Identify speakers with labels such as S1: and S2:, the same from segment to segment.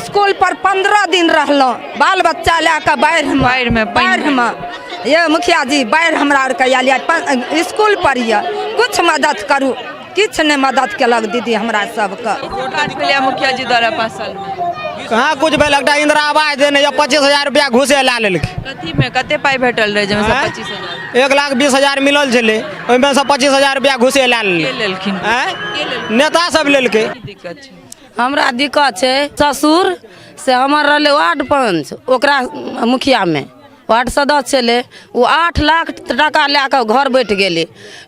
S1: School पर 15 दिन रहलहुँ बाल बच्चा लए कऽ बाढ़िमे।
S2: बाढ़िमे, पानिमे।
S1: बाढ़िमे ये मुखिया जी, बाढ़ि हमरा आरके आयल यऽ, स्कूल पर यऽ, किछु मदद करू। किछु नहि मदद केलक दीदी हमरा सबके।
S2: काज भेलैए मुखिया जी द्वारा 5 सालमे?
S3: कहाँ कुछ भेल। एकटा इंदिरा आवास देने यऽ, 25,000 रुपया घूसे लए लेलकै।
S2: कथीमे कते पाइ भेटल रहै जाहिमे
S3: आँय?
S2: 25,000?
S3: 1,20,000 मिलल छलै, ओहिमे सँ 25,000 रुपया घूसे लए
S2: के
S3: लेलकै।
S2: लेलखिन?
S3: आँय?
S2: के लेलखिन?
S3: नेता सब लेलकै।
S2: की दिक्कत छै?
S4: हमरा दिक्कत छै, ससुर से हमर रहलै वार्ड पंच, ओकरा मुखियामे वार्ड सदस्य छलै, ओ 8 लाख टाका लए कऽ घर बैठ गेलै।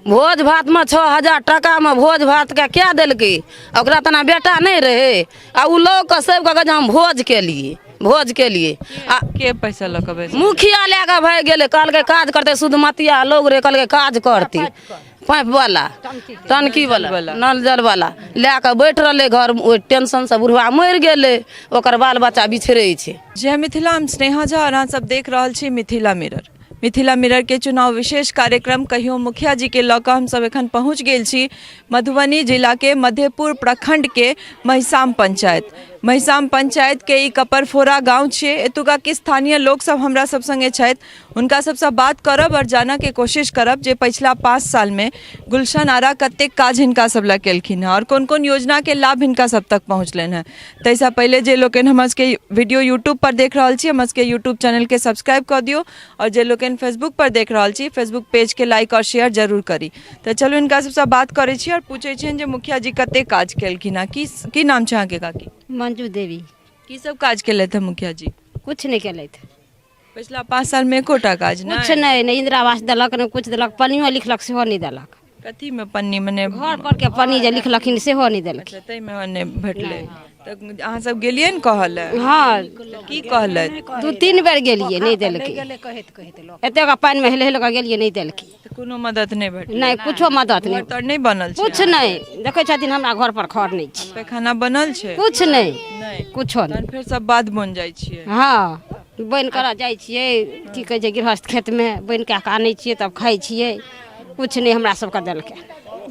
S4: भोज भातमे 6000 टाकामे भोज भातके कए देलकै। ओकरा तेना बेटा नहि रहै, आ ओ लऽ कऽ सबके कहै जे हम भोज केलियै, भोज केलियै। आ
S2: के पैसा लऽ कऽ बैस?
S4: मुखिया लए कऽ भागि गेलै। कहलकै काज करतै, सुधमतिया लोग रहै, कहलकै काज करतै, पाइप वाला, टंकी वाला, नल जल वाला लए कऽ बैठ रहलै घर। ओहि टेंशनसँ बुढ़वा मरि गेलै, ओकर बाल बच्चा बिछड़ै छै।
S2: जय मिथिला, हम स्नेहा झा और अहाँ सब देख रहल छी मिथिला मिरर। मिथिला मिरर के चुनाव विशेष कार्यक्रम कहियो मुखिया जी के लऽ कऽ हम सब एखन पहुँच गेल छी मधुबनी जिला के मधेपुर प्रखंड के महिसाम पंचायत। महिसाम पंचायत के ई कपरफोरा गांव छियै। एतुका के स्थानीय लोक सब हमरा सब संगे छथि, हुनका सबसँ बात करब आओर जानऽके कोशिश करब जे पछिला 5 सालमे गुलशन आरा कतेक काज हिनका सब लए केलखिन हँ आओर कोन कोन योजनाके लाभ हिनका सब तक पहुँचलनि हँ। ताहिसँ पहिले जे लोकनि हमर सबके वीडियो यूट्यूबपर देख रहल छी, हमर सबके यूट्यूब चैनलके सब्सक्राइब कऽ दियौ आओर जे लोकनि फेसबुकपर देख रहल छी, फेसबुक पेजके लाइक आओर शेयर जरूर करी। तऽ चलू हिनका सबसँ बात करै छी आओर पूछै छियनि जे मुखिया जी कतेक काज केलखिन हँ। की की नाम छै अहाँके काकी?
S5: मंजू देवी।
S2: की सब काज केलथि हँ मुखिया जी?
S5: किछु नहि केलथि।
S2: पिछला 5 साल में एकोटा काज
S5: नहि? कुछ नहि, नहि इंदिरा आवास देलक, नहि कुछ देलक। पन्नियो लिखलक सेहो नहि देलक।
S2: कथी में पन्नी? मने
S5: घर पर के पन्नी जे लिखलखिन सेहो नहि देलखिन।
S2: अच्छा, ताहिमे नहि भेटलै। तऽ अहाँ सब गेलियै ने कहऽ लए?
S5: हँ।
S2: की कहलथि?
S5: 2-3 बेर गेलियै, नहि देलकै। एतेक पानि मे हेल हेल कऽ गेलियै, नहि देलकै।
S2: तऽ कोनो मदद नहि भेटलै?
S5: नहि, कुछो मदद नहि।
S2: घर तर नहि बनल छै?
S5: कुछ नहि। देखै छथिन हमरा घर पर खर नहि छै।
S2: पैखाना बनल छै?
S5: कुछ नहि।
S2: नहि?
S5: कुछो नहि।
S2: तहन फेर सब बाध बन जाइ छियै?
S5: हँ, बनि करऽ जाइ छियै, की कहै छै, गृहस्थ खेतमे बनि कए कऽ आनै छियै, तब खाइ छियै। कुछ नहि हमरा सबके देलकै,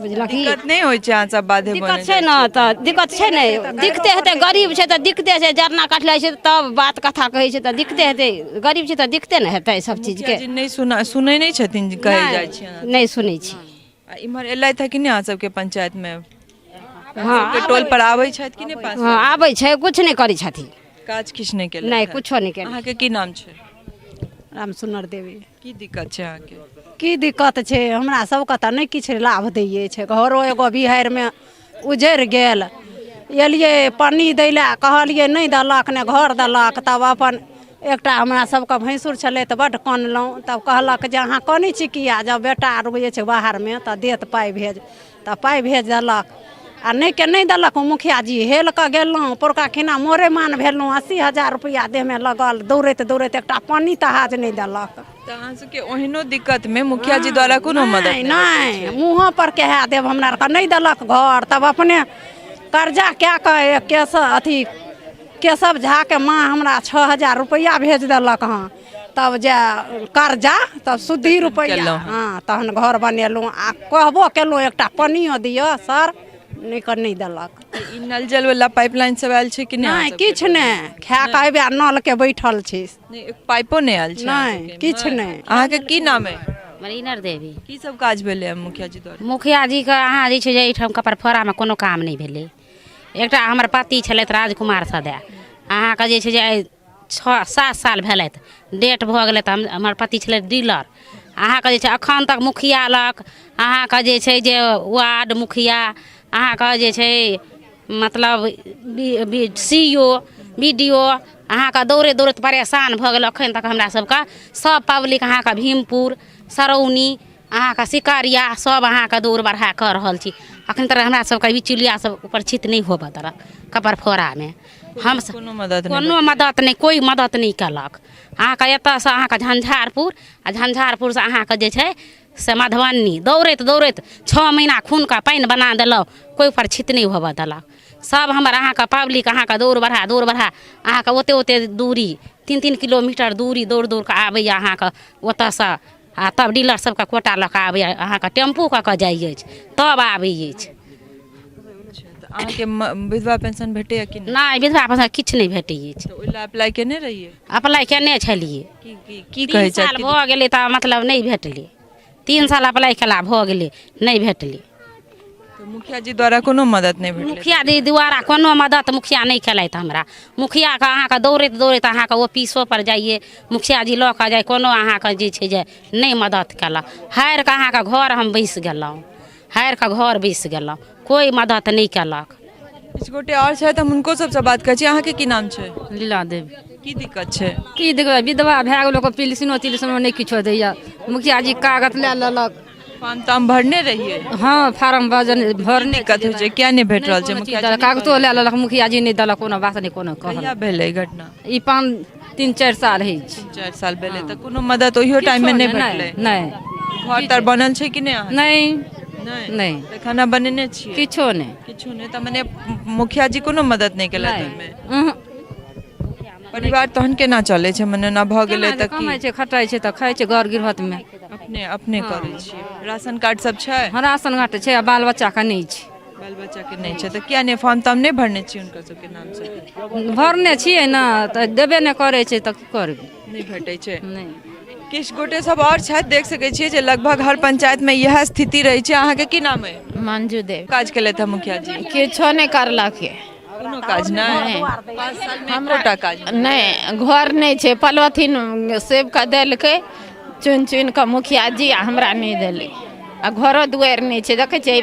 S5: बुझलखिन।
S2: दिक्कत नहि होइ छै अहाँ सब बाधे
S5: दिक्कत
S2: बने?
S5: छै ने, तऽ दिक्कत छै ने, दिक्कते हेतै। गरीब छै तऽ दिक्कते छै। जरना काटले छै तब बात कथा कहै छै, तऽ दिक्कते हेतै। गरीब छै तऽ दिक्कते ने हेतै सब चीजके।
S2: मुखिया जी नहि सुना सुनै नहि छथिन जे कहै जाइ छियै अहाँ?
S5: नहि सुनै छी।
S2: आ इम्हर एलथि हँ कि नहि अहाँ सबके पंचायतमे?
S5: हँ।
S2: सबके टोल पर आबै छथि कि नहि 5?
S5: हँ, आबै छै, कुछ नहि करै छथिन।
S2: काज किछु नहि केलथि?
S5: नहि, कुछो नहि केलथि।
S2: अहाँके की नाम छै?
S6: राम सुनर देवी।
S2: की दिक्कत छै अहाँके?
S6: की दिक्कत छै, हमरा सबके तऽ नहि किछु लाभ दै छै। घरो एगो बिहाड़िमे उजड़ि गेल। एलियै पन्नी दै लए कहलियै, नहि देलक, नहि घर देलक। तब अपन एकटा हमरा सबके भैंसुर छलै तऽ बड्ड कनलहुँ। तब कहलक जे अहाँ कनै छी किया, जब बेटा आर जे छै बाहरमे तऽ देत पाइ भेज, तऽ पाइ भेज देलक आ नहि के नहि देलक ओ मुखिया जी। हेल कऽ गेलहुँ, पौरका खिना मोरे मान भेलहुँ, 80,000 रुपैआ देहमे लगल दौड़ैत दौड़ैत, एकटा पानि तहाज नहि देलक।
S2: तऽ अहाँ सबके ओहनो दिक्कतमे मुखिया जी द्वारा कोनो मदद
S6: नहि? नहि, मुँहो पर कहा देब, हमरा आरके नहि देलक घर। तब अपने कर्जा कए कऽ केश अथी केशव झाके माँ हमरा 6000 रुपैआ भेज देलक हँ। तब जे कर्जा तब शुद्धि रुपैआ, हँ, तहन घर बनेलहुँ। आ कहबो केलहुँ एकटा पन्नियो दिअ सर, नहि कऽ नहि देलक।
S2: ई नल जल वाला पाइपलाइन सब आयल छै कि नहि?
S6: नहि, किछु नहि। खाए कऽ अयबे नलके बैठल छी।
S2: नहि, एक पाइपो नहि आयल छै?
S6: नहि, किछु नहि।
S2: अहाँके की नाम अइ?
S7: मरीनर देवी।
S2: की सब काज भेलै मुखिया जी द्वारा?
S7: मुखिया जी के अहाँ जे छै जे एहिठाम कपरफोरामे कोनो काम नहि भेलै। एकटा हमर पति छलथि राजकुमार सदाय, अहाँके जे छै जे आइ 6-7 साल भेलथि, डेट भऽ गेलै। तऽ हम हमर पति छलथि डीलर। अहाँके जे छै एखन तक मुखिया लग अहाँके जे छै जे वार्ड मुखिया, अहाँके जे छै मतलब B C O B D O, अहाँके दौड़ैत दौड़ैत परेशान भऽ गेल। एखन तक हमरा सबके सब पब्लिक अहाँके भीमपुर, सरौनी, अहाँके सिकरिया, सब अहाँके दौड़ बढ़ा कऽ रहल छी। अखन तक हमरा सबके बिचौलिया सब उपरछित नहि होबऽ देलक कपरफोरामे। हम
S2: कोनो मदद नहि?
S7: कोनो मदद नहि, कोइ मदद नहि केलक। अहाँके एतऽसँ अहाँके झंझारपुर आ झंझारपुरसँ अहाँके जे छै से मधुबनी दौड़ैत दौड़ैत 6 महीना खूनके पानि बना देलहुँ, कोइ उपरछित नहि होबऽ देलक। सब हमर अहाँके पब्लिक अहाँके दौड़ बढ़ा दौड़ बढ़ा अहाँके ओते ओते दूरी, 3-3 किलोमीटर दूरी दौड़ दौड़ कऽ आबैए अहाँके ओतऽसँ, आ तब डीलर सबके कोटा लऽ कऽ आबैए, अहाँके टेम्पू कऽ कऽ जाइ अछि तब आबै अछि।
S2: तऽ अहाँके विधवा पेंशन भेटैया कि नहि?
S7: नहि, विधवा पेंशन किछु नहि भेटै अछि।
S2: तऽ ओहि लए अप्लाई केने रहियै?
S7: अप्लाई केने छलियै।
S2: की की की
S7: 3
S2: कहै
S7: साल
S2: छथि?
S7: भऽ गेलै तऽ मतलब नहि भेटलै। 3 साल अप्लाई केला भऽ गेलै, नहि भेटलै।
S2: तऽ मुखिया जी द्वारा कोनो मदद नहि भेटलै?
S7: मुखिया जी द्वारा कोनो मदद मुखिया नहि केलथि हमरा। मुखियाके अहाँके दौड़ैत दौड़ैत अहाँके ऑफिसो पर जाइए, मुखिया जी लऽ कऽ जाइ, कोनो अहाँके जे छै जे नहि मदद केलक। हारि कऽ अहाँके घर हम बैसि गेलहुँ, हारि कऽ घर बैसि गेलहुँ, कोइ मदद नहि केलक।
S2: किछु गोटे आओर छथि, हम हुनको सबसँ बात करै छी। अहाँके की नाम छै?
S8: लीला देवी।
S2: की दिक्कत छै?
S8: की दिक्कत, विधवा भए गेल, ओकर पेंशनो तिलसनो नहि किछो दैया। मुखिया जी कागज लए लेलक।
S2: फॉर्म ताम भरने रहियै?
S8: हँ, फार्म भरने
S2: की दिक्कत होइ छै, किया नहि भेट रहल छै? मुखिया जी
S8: कागजो लए लेलक, मुखिया जी नहि देलक, कोनो बात नहि, कोनो कहलक।
S2: कहिया भेलै घटना?
S8: ई 5 3 4 साल होइ छै।
S2: 3-4 साल भेलै, तऽ कोनो मदद ओहियो टाइम मे नहि भेटलै?
S8: नहि।
S2: घर तर बनल छै कि नहि अहाँके?
S8: नहि।
S2: नहि?
S8: नहि।
S2: तऽ खाना बनेने छियै?
S8: किछो नहि।
S2: किछो नहि। तऽ मने मुखिया जी कोनो मदद नहि केलथि ओहिमे?
S8: उहुँ।
S2: परिवार तहन केना चलै छै? मने ओना भऽ गेलै तऽ की?
S8: कमाइ छै, खटाइ छै तऽ खाइ छै घर गृहस्थमे।
S2: अपने अपने करै छियै? राशन कार्ड सब छै?
S8: हँ, राशन कार्ड छै, आ बाल बच्चाके नहि छै।
S2: बाल बच्चाके नहि छै तऽ किया नहि फॉर्म ताम नहि भरने छियै हुनकर सबके नामसँ?
S8: भरने छियै ने, तऽ देबे नहि करै छै, तऽ की करबै?
S2: नहि भेटै छै?
S8: नहि।
S2: किछु गोटे सब आओर छथि, देख सकै छियै जे लगभग हर पंचायतमे इएह स्थिति रहै छै। अहाँके की नाम अइ?
S9: मंजू देव।
S2: काज केलथि हँ मुखिया जी?
S9: किछो नहि करलक।
S2: कोनो काज नहि? 5 सालमे एकोटा काज
S9: नहि? घर नहि छै, पलोथिन सेबके देलकै चुनि चुनि कऽ मुखिया जी, आ हमरा नहि देलै। आ घरो दुआरि नहि छै, देखै छियै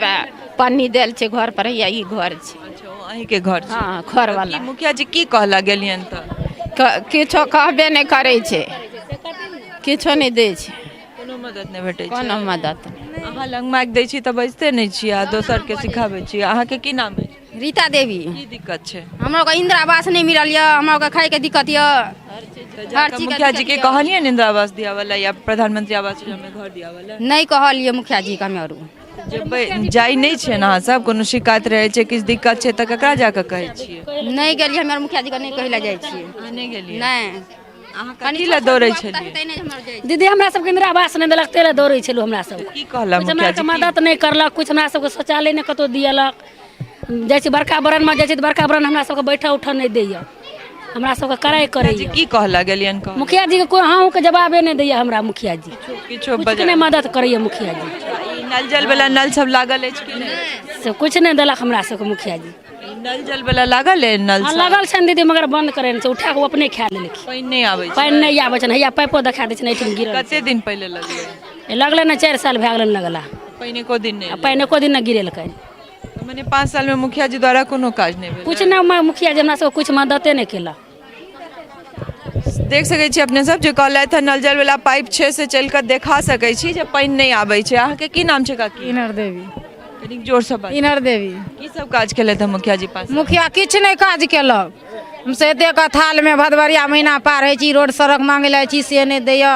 S9: पन्नी देल छै घर पर, हैया ई घर छै।
S2: अच्छा, ओ अहीँके घर छै?
S9: हँ, घर वाला।
S2: मुखिया जी की कहला गेलियनि तऽ?
S9: किछो कहबे नहि करै छै, किछो नहि दै छै।
S2: कोनो मदद नहि भेटै छै?
S9: कोनो मदद नहि।
S2: अहाँ लग माइक दै छी तऽ बजिते नहि छियै आ दोसरके सिखाबै छियै। अहाँके की नाम अछि?
S5: रीता देवी।
S2: की दिक्कत छै?
S5: हमरा के इंदिरा आवास नहि मिलल यऽ, हमरा के खायके दिक्कत यऽ। हर चीजके
S2: मुखिया जी के
S5: दिक्कत यऽ।
S2: कहलियै ने इंदिरा आवास दियावला या प्रधानमंत्री आवास योजना में घर दियावला?
S5: नहि कहलियै मुखिया जी के हमे आरू।
S2: जेबै जाइ नहि छियै ने अहाँ सब? कोनो शिकायत रहै छै, किछु दिक्कत छै तऽ ककरा जाकऽ कहै छियै?
S5: नहि गेलियै हमे आर, मुखिया जी के नहि कहै लए जाइ छियै।
S2: अहाँ नहि गेलियै?
S5: नहि।
S2: अहाँ कथी लए दौड़ै छलियै?
S10: दीदी, हमरा सबके इंदिरा आवास नहि देलक, ताहि लए दौड़ै छलहुँ हमरा सबके।
S2: की कहलक
S10: कुछ हमरा
S2: मुखिया
S10: आरके
S2: जी?
S10: मदद नहि करलक, कुछ हमरा सबके शौचालय नहि कतहु दियलक। जाइ छी बड़का बरनमे जाइ छी तऽ बड़का बरन हमरा सबके बैठऽ उठऽ नहि दैया, हमरा सबके कड़ाइ
S2: मुखिया जी
S10: करैया।
S2: की कहला गेलियनि कहला?
S10: मुखिया जी के कोइ हाँ के जवाबे नहि दैया हमरा मुखिया जी।
S2: किछो
S10: कुछ नहि मदद करैया मुखिया जी।
S2: ई नल जल वाला नल सब लागल अछि कि नहि?
S10: से कुछ नहि देलक हमरा सबके मुखिया जी।
S2: ई नल जल वाला लागल अछि नल
S10: हाँ,
S2: सब?
S10: लागल छनि दीदी, मगर बंद करेने छै, उठा कऽ ओ अपने खा लेलखिन।
S2: पानि नहि आबै छै?
S10: पानि नहि आबै छनि, हैया पाइपो देखा दै छनि, एहिठाम गिरल।
S2: कते दिन पहिले लगलै?
S10: लगलै ने 4 साल भए गेलै लगला।
S2: पानि एको दिन नहि?
S10: आ पानि एको दिन नहि गिरेलकनि।
S2: तऽ मने 5 सालमे मुखिया जी द्वारा कोनो काज नहि भेल?
S10: कुछ नहि, मुखिया जी हमरा सबके कुछ मददे नहि केलक।
S2: देख सकै छी अपने सब जे कहलथि हँ नल जल वाला पाइप छै, से चलि कऽ देखा सकै छी जे पानि नहि आबै छै। अहाँके की नाम छै काकी?
S11: इनर देवी।
S2: कनिक जोरसँ बाजू।
S11: इनर देवी।
S2: की सब काज केलथि हँ मुखिया जी 5 साल?
S11: मुखिया किछु नहि काज केलक। हमसब एतेक थालमे भदबरिया महीना पार होइ छी, रोड सड़क मांगै लए जाइ छी से नहि दैया,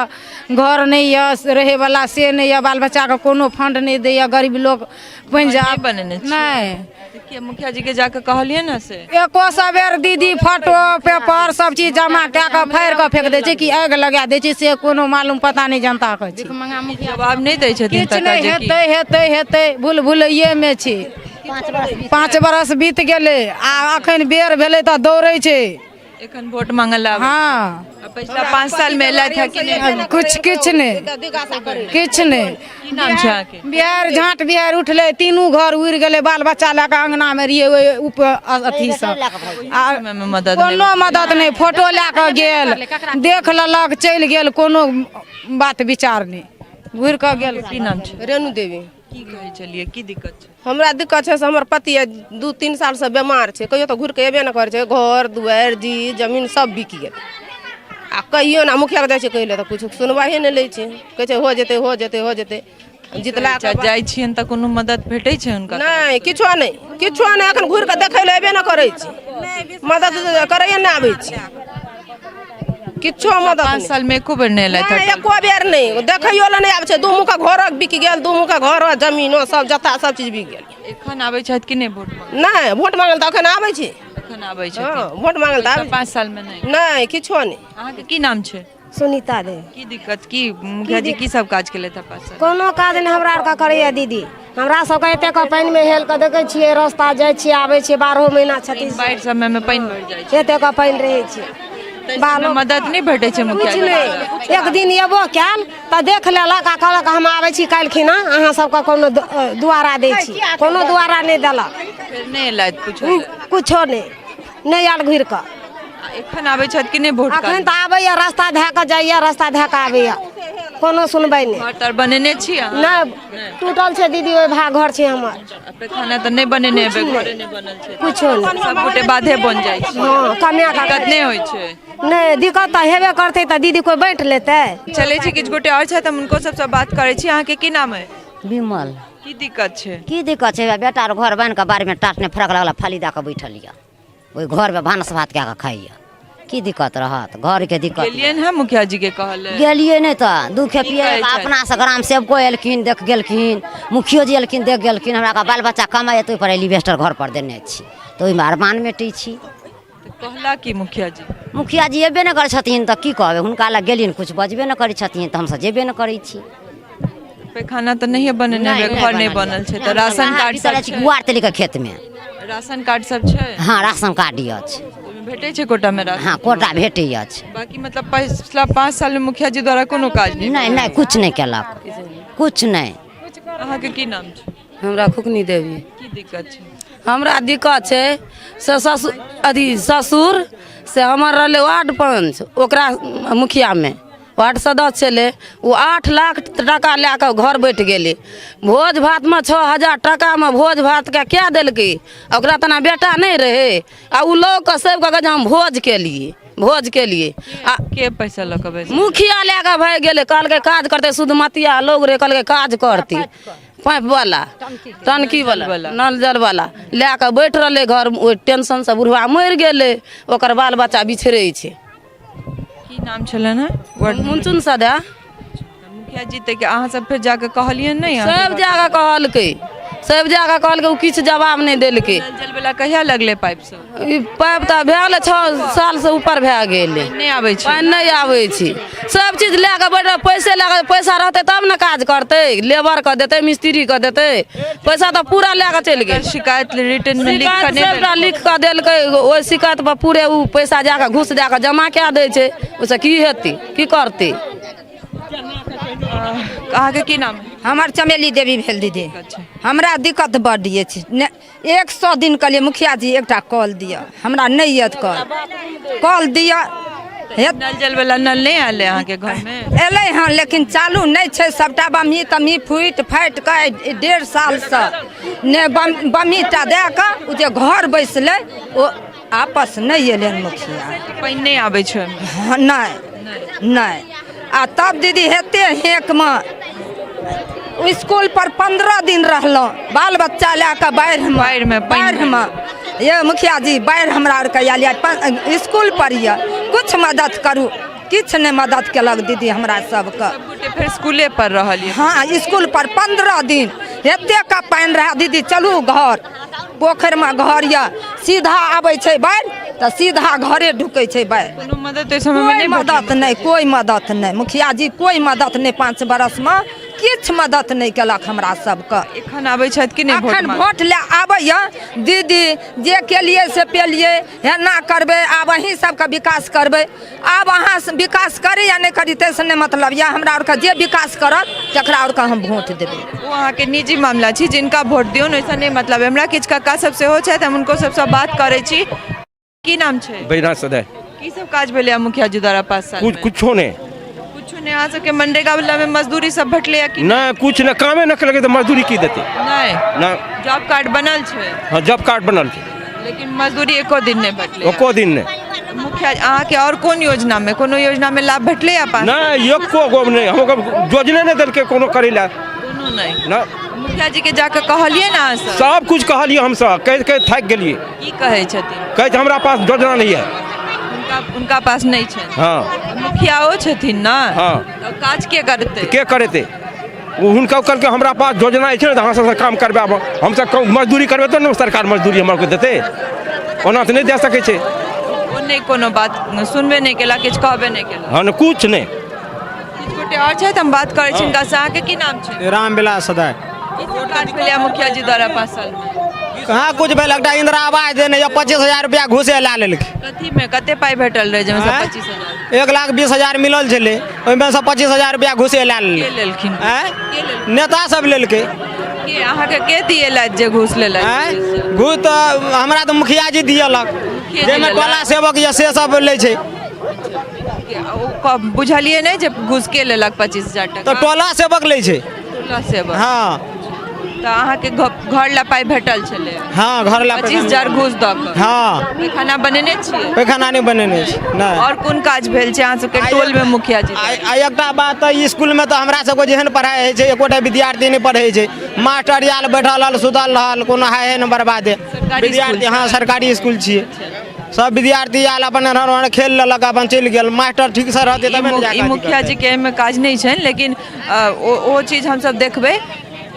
S11: घर नहि यऽ रहैवला से नहि यऽ, बाल बच्चाके कोनो फंड नहि दैया, गरीब लोक पंजाब
S2: बनेने छियै?
S11: नहि।
S2: तऽ मुखिया जी के जाकऽ कहलियै ने से?
S11: एको सए बेर दीदी, फोटो पेपर सब चीज जमा कए कऽ फाड़ि कऽ फेक दै छै कि आगि लगा दै छै, से कोनो मालूम पता नहि जनताके छै।
S2: जवाब नहि दै छथिन?
S11: किछु नहि हेतै हेतै हेतै भूल भुलैएमे छै। 5 बरस बीत गेलै आ अखन बेर भेलै तऽ दौड़ै छै।
S2: एखन वोट मांगल आबै?
S11: हँ।
S2: आ पिछला 5 साल मे एलथि हँ कि नहि?
S11: कुछ किछु नहि, किछु नहि।
S2: की नाम छै अहाँके?
S11: बिहार झाँट बिहार उठलै, तीनू घर उड़ि गेलै, बाल बच्चा लए कऽ अङ्गनामे रहियै ओहि उप अथीसँ, आ
S2: समय मे मदद नहि?
S11: कोनो मदद नहि। फोटो लए कऽ गेल, देख लेलक, चलि गेल, कोनो बात विचार नहि, घुरि कऽ गेल।
S2: की नाम छै?
S12: रेणु देवी।
S2: की कहै छलियै, की दिक्कत छै?
S12: हमरा दिक्कत छै से हमर पति 2-3 सालसँ बेमार छै, कहियो तऽ घुरि कऽ एबे नहि करै छै। घर दुआरि जी जमीन सब बिक गेल आ कहियो ने मुखियाके जाइ छै कहै लए तऽ किछु सुनवाइए नहि लै छै। कहै छै हो जेतै, हो जेतै, हो जेतै। जितला
S2: अच्छा, जाइ छियनि तऽ कोनो मदद भेटै छै हुनका?
S12: नहि, किछो नहि, किछो नहि। एखन घुरि कऽ देखै लए एबे नहि करै छै, मदद करैए नहि आबै छै, किछो मदद।
S2: 5 साल मे एको बेर नहि एलथि?
S12: नहि, एको बेर नहि, देखैयो लए नहि आबै छै। 2 मुँहके घरो बिक गेल, 2 मुँहके घरो जमीनो सब जत्ता सब चीज बिक गेल।
S2: एखन आबै छथि कि नहि वोट मांगऽ?
S12: नहि, वोट मांगल तऽ एखन आबै छै।
S2: एखन आबै
S12: छथिन? हँ, वोट मांगल तऽ आबै।
S2: 5 साल मे नहि?
S12: नहि, किछो नहि।
S2: अहाँके की नाम छै?
S13: सुनीता देवी।
S2: की दिक्कत, की मुखिया जी की सब काज केलथि 5 साल?
S13: कोनो काज नहि हमरा आरके करैया दीदी। हमरा सबके एतेक पानिमे हेल कऽ देखै छियै रस्ता जाइ छियै आबै छियै बारहो महीना क्षति
S2: बाढ़ि समयमे पानि भरि जाइ छै।
S13: एतेक पानि रहै छै।
S2: बालो मदद नहि भेटै छै मुखिया
S13: किछु नहि। एक दिन एबो कयल तऽ देख लेलक आ कहलक हम आबै छी काल्हि खिना अहाँ सबके कोनो दुआरा दै छी, कोनो दुआरा नहि देलक।
S2: फेर नहि एलथि कुछो?
S13: कुछो नहि, नहि आयल घुरि कऽ।
S2: एखन आबै छथि कि नहि वोट?
S13: एखन तऽ आबैया, रास्ता धए कऽ जाइया, रास्ता धए कऽ आबैया, कोनो सुनबै नहि।
S2: घर तर बनेने छी अहाँ?
S13: नहि, टूटल छै दीदी, ओहि भाग घर छै हमर।
S2: खाना तऽ नहि बनेने हेबै, घरे नहि बनल छै।
S13: कुछो नहि।
S2: सब गोटे बाधे बन जाइ छै।
S13: हँ, कनिया का
S2: दिक्कत नहि होइ छै?
S13: नहि, दिक्कत तऽ हेबे करतै तऽ दीदी कोइ बाँटि लेतै।
S2: चलै छी, किछु गोटे आओर छथि, हम हुनको सबसँ बात करै छी। अहाँके की नाम अइ?
S14: विमल।
S2: की दिक्कत छै?
S14: की दिक्कत छै, बेटा आर घर बान्हि कऽ बाड़ीमे टाट नहि फरक लगल, फाली दऽ कऽ बैठल यऽ, ओहि घरमे भानस भात कए कऽ खाइए। की दिक्कत रहत? घरके दिक्कत।
S2: गेलियनि हँ मुखिया जी के कहल?
S14: गेलियै नहि तऽ दू खेपियै।
S2: कहै छथि?
S14: अपना से ग्राम सेवको एलखिन, देख गेलखिन, मुखियो जी एलखिन, देख गेलखिन। हमरा बाल बच्चा कमाइए तऽ ओहिपर एलिवेस्टर घर पर देने छी, तऽ ओहिमे अरमान मेटै छी।
S2: कहला की मुखिया जी?
S14: मुखिया जी एबे नहि करै छथिन तऽ की कहबै? हुनका लग गेलियनि, किछु बजबे नहि करै छथिन, तऽ हमसब जेबे नहि करै छी।
S2: पैखाना तऽ नहिये बनेने हेबै, घर नहि बनल छै तऽ राशन कार्ड सब छै?
S14: गुआर तेलीके खेतमे।
S2: राशन कार्ड सब छै?
S14: हँ, राशन कार्ड अछि।
S2: ओहिमे भेटै छै कोटामे राशन?
S14: हँ, कोटा भेटै अछि।
S2: बाकी मतलब पिछला 5 सालमे मुखिया जी द्वारा कोनो काज नहि?
S14: नहि नहि, किछु नहि केलक, किछु नहि।
S2: अहाँके की नाम छै?
S4: हमरा खुकनी देवी।
S2: की दिक्कत छै?
S4: हमरा दिक्कत छै से ससुर, अथी ससुर से हमर रहलै वार्ड पंच, ओकरा मुखियामे वार्ड सदस्य छलै, ओ 8 लाख टाका लए कऽ घर बैठ गेलै। भोज भातमे 6000 टाकामे भोज भातके कए देलकै। ओकरा तेना बेटा नहि रहै आ ओ लऽ कऽ सबके कहै जे हम भोज केलियै, भोज केलियै। आ
S2: के पैसा लऽ कऽ बैस?
S4: मुखिया लए कऽ भागि गेलै। कहलकै काज करतै, शुद्धमतिया लोग रहै, कहलकै काज करतै, पाइप वाला, टंकी वाला, नल जल वाला लए कऽ बैठ रहलै घर। ओहि टेंशनसँ बुढ़वा मरि गेलै, ओकर बाल बच्चा बिछड़ै छै।
S2: की नाम छलनि हेँ?
S4: मुनचुन सदा।
S2: मुखिया जी तऽ अहाँ सब फेर जाकऽ कहलियनि नहि?
S4: सब जाकऽ कहलकै, सब जाकऽ कहलकै, ओ किछु जवाब नहि देलकै।
S2: नल जल वाला कहिया लगलै पाइप सब?
S4: ई पाइप तऽ भए गेलै 6 सालसँ ऊपर भए गेलै।
S2: नहि आबै छै?
S4: पानि नहि आबै छै। सब चीज लए कऽ बैठ, पैसे लए कऽ, पैसा रहतै तब ने काज करतै, लेबरके देतै, मिस्त्रीके देतै, पैसा तऽ पूरा लए कऽ चलि गेल।
S2: शिकायत रिटर्न मे लिख कऽ नहि?
S4: सबटा लिख कऽ देलकै, ओहि शिकायत पर पूरे ओ पैसा जाकऽ घूस दए कऽ जमा कए दै छै। ओहिसँ की हेतै, की करतै?
S2: अहाँके की नाम?
S1: हमर चमेली देवी भेल दीदी। हमरा दिक्कत बड्ड अछि। 100 दिन कहलियै मुखिया जी एकटा कल दिअ, हमरा नहि यऽ कल, कल दिअ।
S2: नल जल वाला नल नहि आयल अहाँके घरमे?
S1: एलै हँ, लेकिन चालू नहि छै। सबटा बमही तमही फूटि फाटि कऽ 1.5 सालसँ ने बमही टा दए कऽ ओ जे घर बैसलै ओ आपस नहि एलै मुखिया।
S2: पानि नहि आबै छै?
S1: नहि नहि। आ तब दीदी हेते हेकमे इसकुल पर 15 दिन रहलहुँ बाल बच्चा लए कऽ बाढ़िमे, बाढ़िमे। ये मुखिया जी, बाढ़ि हमरा आरके आयल यऽ, इसकुल पर यऽ, किछु मदद करू। किछु नहि मदद केलक दीदी हमरा सबके।
S2: फेर स्कूले पर रहल?
S1: हँ, इसकुल पर 15 दिन। एतेक पानि रहए दीदी, चलू घर, पोखरिमे घर यऽ, सीधा आबै छै बाढ़ि तऽ सीधा घरे ढुकै छै बाढ़ि।
S2: कोनो मदद ओहि समयमे
S1: नहि? मदद नहि, कोइ मदद नहि मुखिया जी, कोइ मदद नहि। 5 बरसमे किछु मदद नहि केलक हमरा सबके।
S2: एखन आबै छथि कि नहि?
S1: एखन वोट लए आबैया दीदी, जे केलियै से पेलियै, एना करबै, आब अहीं सबके विकास करबै। आब अहाँ विकास करी या नहि करी ताहिसँ नहि मतलब यऽ हमरा आरके, जे विकास करत तकरा आरके हम वोट देबै।
S2: ओ अहाँके निजी मामला छी, जिनका वोट दियौ ओहिसँ नहि मतलब। हमरा किछु कक्का सब सेहो छथि, हम हुनको सबसँ बात करै छी। की नाम छै?
S15: बैजनाथ सदय।
S2: की सब काज भेलै मुखिया जी द्वारा 5 साल?
S15: कुछ कुछो नहि।
S2: कुछो नहि? अहाँ सबके मनरेगा वाला में मजदूरी सब भेटलै या कि
S15: नहि? कुछ नहि, कामे नहि केलकै तऽ मजदूरी की देतै?
S2: नहि
S15: नहि।
S2: जॉब कार्ड बनल छै?
S15: हँ, जॉब कार्ड बनल छै।
S2: लेकिन मजदूरी एको दिन नहि भेटलै?
S15: एको दिन नहि।
S2: मुखिया अहाँके आओर कोन योजनामे, कोनो योजनामे लाभ भेटलै या पास?
S15: नहि, एको गो नहि। हम योजने नहि देलकै कोनो करै लए।
S2: कोनो नहि?
S15: नहि।
S2: मुखिया जी के जाके कहलियै ने अहाँ सब?
S15: सब कुछ कहलियै हमसब, कहि कहि थाकि गेलियै।
S2: की कहै छथिन?
S15: कहै छै हमरा पास योजना नहीं है।
S2: हुनका पास नहि छनि?
S15: हँ।
S2: मुखियाओ छथिन ने?
S15: हँ।
S2: तऽ काज के करतै?
S15: के करेतै? ओ हुनका कहलकै हमरा पास योजना अछि ने तऽ अहाँ सबसँ काम करबायब। हमसब मजदूरी करबै तब ने सरकार मजदूरी हमरा देतै, ओना तऽ नहि दए सकै छै।
S2: ओ नहि कोनो बात सुनबे नहि केला, किछु कहबे नहि केला?
S15: हँ, किछु नहि।
S2: किछु गोटे आओर छथि, हम बात करै छी हिनकासँ। अहाँके की नाम छै?
S3: रामविलास सदाय।
S2: की सब काज भेलैए मुखिया जी द्वारा 5 सालमे?
S3: कहाँ कुछ भेल, एकटा इंदिरा आवास देने यऽ, 25,000 रुपया घूसे लए लेलकै।
S2: कथीमे कते पाइ भेटल रहै जाहिमे सँ 25,000?
S3: 1,20,000 मिलल छलै, ओहिमे सँ 25,000 रुपया घूसे लए
S2: के
S3: लेलकै।
S2: लेलखिन?
S3: आँय, नेता सब लेलकै।
S2: के अहाँके के दिएलथि जे घूस लेलथि?
S3: आँय, घूस तऽ हमरा तऽ मुखिया जी दियलक,
S2: जी
S3: जाहिमे
S2: लेलक?
S3: टोला सेवक यऽ से सब लै छै।
S2: ओ बुझलियै नहि जे घूस के लेलक 25,000 टका?
S3: तऽ टोला सेवक लै छै।
S2: टोला सेवक?
S3: हँ।
S2: तऽ अहाँके घर लए पाइ भेटल छलै?
S3: हँ, घर लए।
S2: 25,000 घूस दऽ कऽ?
S3: हँ।
S2: पैखाना बनेने छियै?
S3: पैखाना नहि बनेने छी, नहि।
S2: आओर कोन काज भेल छै अहाँ सबके टोलमे मुखिया जी?
S3: आ एकटा बात तऽ इसकुलमे तऽ हमरा सबके जेहन पढ़ाइ होइ छै, एकोटा विद्यार्थी नहि पढ़ै छै। मास्टर आयल, बैठल रहल, सुतल रहल, कोनो हाय हाय नहि बर्बादे विद्यार्थी। हँ, सरकारी इसकुल छियै। सब विद्यार्थी आयल, अपन एन्हर ओन्हर खेल लेलक, अपन चलि गेल। मास्टर ठीकसँ रहतै तबे ने
S2: ई मुखिया जी के एहिमे काज नहि छनि, लेकिन ओ चीज हमसब देखबै।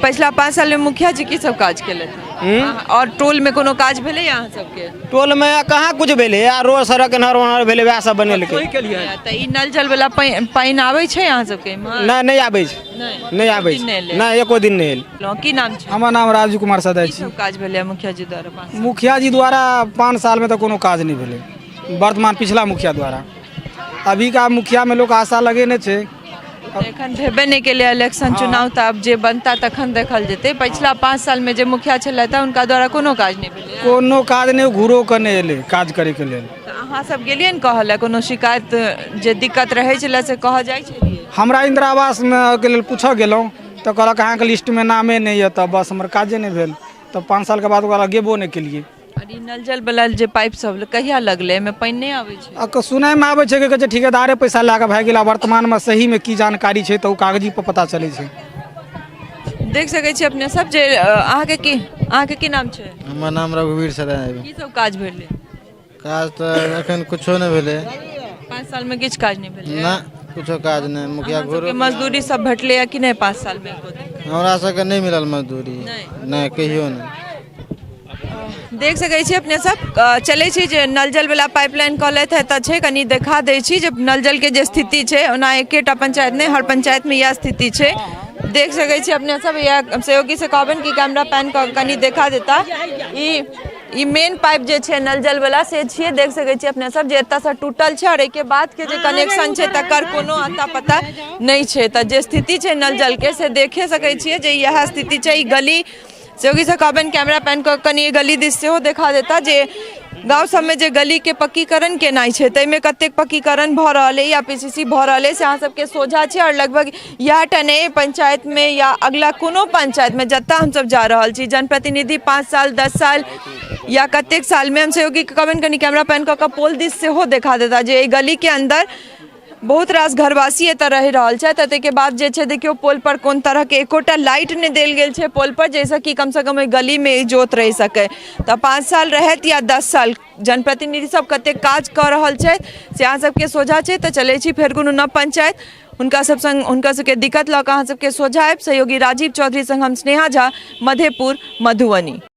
S2: पछिला 5 सालमे मुखिया जी की सब काज केलथि आओर टोलमे कोनो काज भेलै अहाँ सबके?
S3: टोलमे कहाँ कुछ भेलै, आ रोड सड़क एन्हर ओन्हर भेलै, वएह सब बनेलकै।
S2: तऽ ई नल जल वाला पानि आबै छै अहाँ सबके?
S3: नहि, नहि आबै छै, नहि आबै छै, नहि, एको दिन नहि एल।
S2: की नाम छै?
S16: हमर नाम राजू कुमार सदाय
S2: छी। की काज भेलै मुखिया जी द्वारा?
S16: मुखिया जी द्वारा 5 सालमे तऽ कोनो काज नहि भेलै वर्तमान पिछला मुखिया द्वारा। अभी का मुखियामे लोक आशा लगेने छै।
S2: एखन भेबे नहि केलै इलेक्शन चुनाव, तऽ आब जे बनता तखन देखल जेतै। पछिला 5 सालमे जे मुखिया छलथि हुनका द्वारा कोनो काज नहि भेलै?
S16: कोनो काज नहि, घूरो के नहि एलै काज करैके लेल।
S2: तऽ अहाँ सब गेलियै ने कहऽ लए? कोनो शिकायत जे दिक्कत रहै छलै से कहऽ जाइ छलियै?
S16: हमरा इंदिरा आवासमे के लेल पूछऽ गेलहुँ तऽ कहलक अहाँके लिस्टमे नामे नहि यऽ, तऽ बस हमर काजे नहि भेल। तऽ 5 सालके बाद ओकरा गेबो नहि केलियै।
S2: आओर ई नल जल वाला जे पाइप सब कहिया लगलै, एहिमे पानि नहि आबै छै?
S16: आ सुनैमे आबै छै कि कहै छै ठिकेदारे पैसा लए कऽ भागि गेल। आ वर्तमानमे सहीमे की जानकारी छै तऽ ओ कागजी पर पता चलै छै।
S2: देख सकै छी अपने सब जे अहाँके की नाम छै?
S17: हमर नाम रघुवीर सदाय।
S2: की सब काज भेलै?
S17: काज तऽ एखन कुछो नहि भेलै।
S2: 5 सालमे किछु काज नहि भेलै?
S17: ना, कुछो काज नहि। मुखिया घूरो
S2: मजदूरी सब भेटलै कि नहि 5 सालमे एको दिन?
S17: हमरा सबके नहि मिलल मजदूरी, नहि, कहियो नहि।
S2: देख सकै छी अपने सब, चलै छी जे नल जल वाला पाइपलाइन कहलथि है तऽ छै, कनि देखा दै छी जे नल जल के जे स्थिति छै। ओना एकेटा पंचायत नहि, हर पंचायत में इएह स्थिति छै। देख सकै छी अपने सब, इएह सहयोगी से कहबनि कि कैमरा पैन कऽ कनि देखा देता। ई मेन पाइप जे छै नल जल वाला से छियै। देख सकै छी अपने सब जे एतऽसँ टूटल छै आओर एहिके बाद के जे कनेक्शन छै तकर कोनो अता पता नहि छै। तऽ जे स्थिति छै नल जल के से देखे सकै छियै जे इएह स्थिति छै। ई गली सहयोगी से कहबनि कैमरा पैन कऽ कनि गली दिस सेहो देखा देता जे गाँव सबमे जे गलीके पक्कीकरण केनाइ छै ताहिमे कतेक पक्कीकरण भऽ रहल अइ या पीसीसी भऽ रहल अइ से अहाँ सबके सोझा छै। आओर लगभग इएह टा नहि, पंचायतमे या अगला कोनो पंचायतमे जतऽ हमसब जा रहल छी, जनप्रतिनिधि 5 साल 10 साल या कतेक सालमे, हम सहयोगीके कहबनि कनि कैमरा पैन कऽ कऽ पोल दिस सेहो देखा देता जे एहि गलीके अन्दर बहुत रास घरवासी एतऽ रहि रहल छथि। ताहिके बाद जे छै देखियौ पोल पर कोन तरहके एकोटा लाइट नहि देल गेल छै पोल पर, जाहिसँ कि कमसँ कम ओहि गलीमे इजोत रहि सकै। तऽ 5 साल रहथि या 10 साल, जनप्रतिनिधि सब कतेक काज कऽ रहल छथि से अहाँ सबके सोझा छै। तऽ चलै छी फेर कोनो नव पंचायत, हुनका सब संग हुनका सबके दिक्कत लऽ कऽ अहाँ सबके सोझा आयब। सहयोगी राजीव चौधरी संग हम स्नेहा झा, मधेपुर, मधुबनी।